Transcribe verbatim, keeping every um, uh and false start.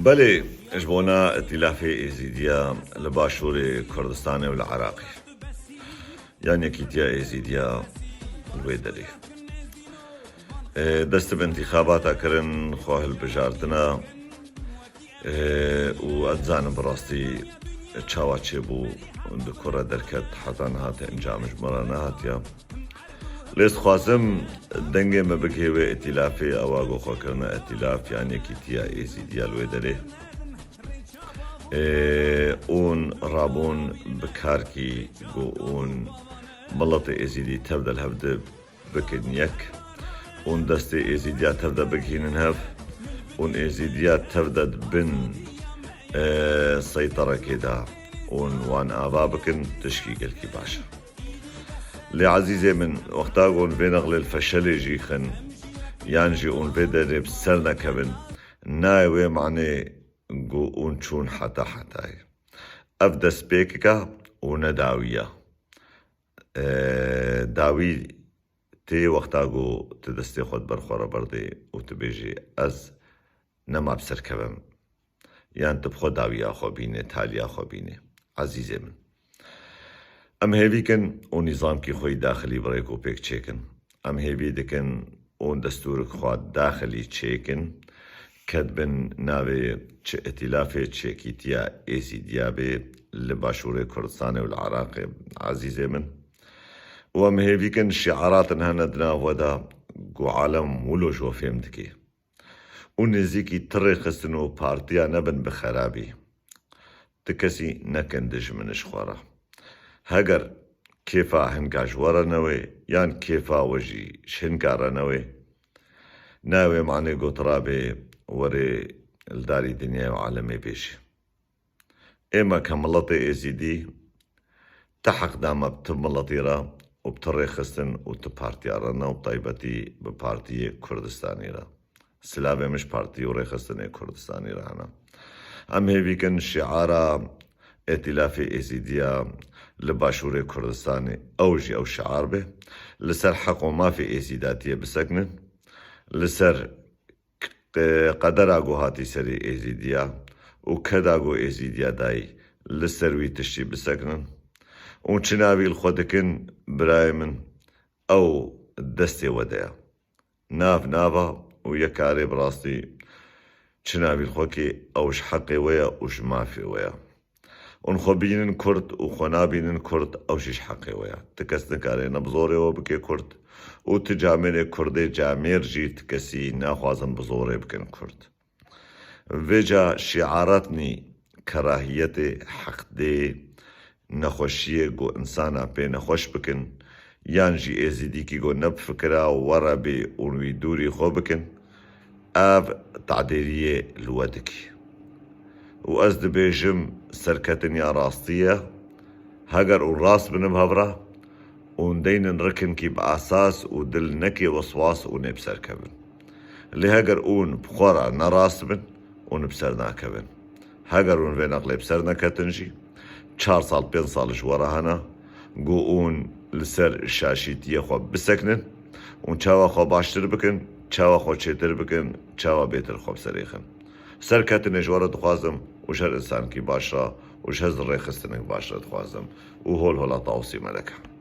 Belê, ji bona Îtîlafê Êzîdiya li Başûrê Kurdistanê û li Iraqê, yan Yekîtiya Êzîdiya li wê derê. E, dest bi întîxabata kirin, xwe hilbijartina, e, û ez dizanim bi rastî çawa çêbû, di ku re derket, heta niha te encam ji min re nehatiya. Lê dixwazim dengê me bigihê wê îtîlafê, ewa ku xwe kirine îtîlaf yan Yekîtiya Êzîdiya li wê derê. Ê, ûn rabûn bi karkî ku ûn miletê Êzîdî tev de li hev di bikin yek, ûn destê Êzîdiya tev de bigihînin hev, ûn Êzîdiya tev de di bin, ê, seyterekê de ûn wan ava bikin, tişkî gelkî baş e. Lê ezîzê min, wexta ku hûn vê nexlê li feşelê jî xin, yan jî hûn vê derê bi ser nekevin, nayê wê manê ku hûn çûn heta hetayê. Ev destpêkeka û ne dawî ya. Ee, dawî tê wexta ku tu destê xwe di ber xwe re berdê û tu bêjî, ez nema bi ser kevim. Yan tu bi xwe dawiya xwe bîne, taliya xwe bîne. Ezîzê min. Em hêvî kin û nîzamkî xwe yî daxilî bi rêk û pêk çêkin. Em hêvî dikin û destûrik xwe daxilî çêkin, ke dibin navê çi îtîlafê çi yekîtiya Êzîdiya bê li Başûrê Kurdistanê û li Iraqê, ezîzê min. Û em hêvî kin şiaratin hene di nav we de ku alem wilo ji we fêm dike. Û nêzîkî ti rêxistin û partiya nebin bi xerabî. Ti kesî nekin dijmin ji xwe re. Heger kêfa hinka ji we re newê, yan kêfa we jî ji hinka re newê, nayê wê manê gotirabê werê li darî dinyayê û alemê bêjî. Ê me ke miletê Êzîdî, ti heq da me bi ti miletî re û bi ti rêxistin û ti partiya re ne û bi taybetî bi Partiyê Kurdistanî re. Silavê min ji partî û rêxistinê Kurdistanî re hene. Em hêvî kin şiara Îtîlafê Êzîdiya li Başûrê Kurdistanê ew jî ew şiar be. Li ser heq û mafê Êzîdatiyê bisekinin. Li ser qe-, qedera ku hatî serê Êzîdiya û keda ku Êzîdiya dayî, li ser wî tiştî bisekinin. Û çi navî li xwe dikin, birayê min, ew destê we de ye. Nav nava û yekarê bi rastî çi navî li xwe kê, ew ji heqê we ye û ji mafê we ye. Hûn xwe bînin Kurd û xwe nabînin Kurd, ew jî ji heqê we ye. Ti kes nikare ne bi zorê we bike Kurd û ti camêrê Kurdê camêr jî ti kesî naxwazin bi zorê bikin Kurd. Vêca şiaratnî kerahiyetê, heqdê, nexweşiyê ku insana pê nexweş bikin, yan jî êzîdîkî ku ne bi fikira we re bê û wî dûrî xwe bikin, ev tadêriyê li we dikî. Û ez dibêjim, serketin ya rastî ye. Heger û rast bin bi hev re, û deynin rikinkî bi esas û dil nekê weswas û nê bi ser kevin. Lê heger ûn bi xwe re ne rast bin, ûn bi ser nakevin. Heger ûn vê neqlê bi ser neketin jî, çar sal, pênc sal ji we re hene, ku ûn li ser şaşîtiyê xwe bisekinin û çawa xwe baştir bikin, çawa xwe çêtir bikin, çawa bêtir xwe bi serê xin. Serketinê ji we re dixwazim û ji her însankî baş re û ji her rêxistinek baş re dixwazim û hol hola Tawusî Melek e.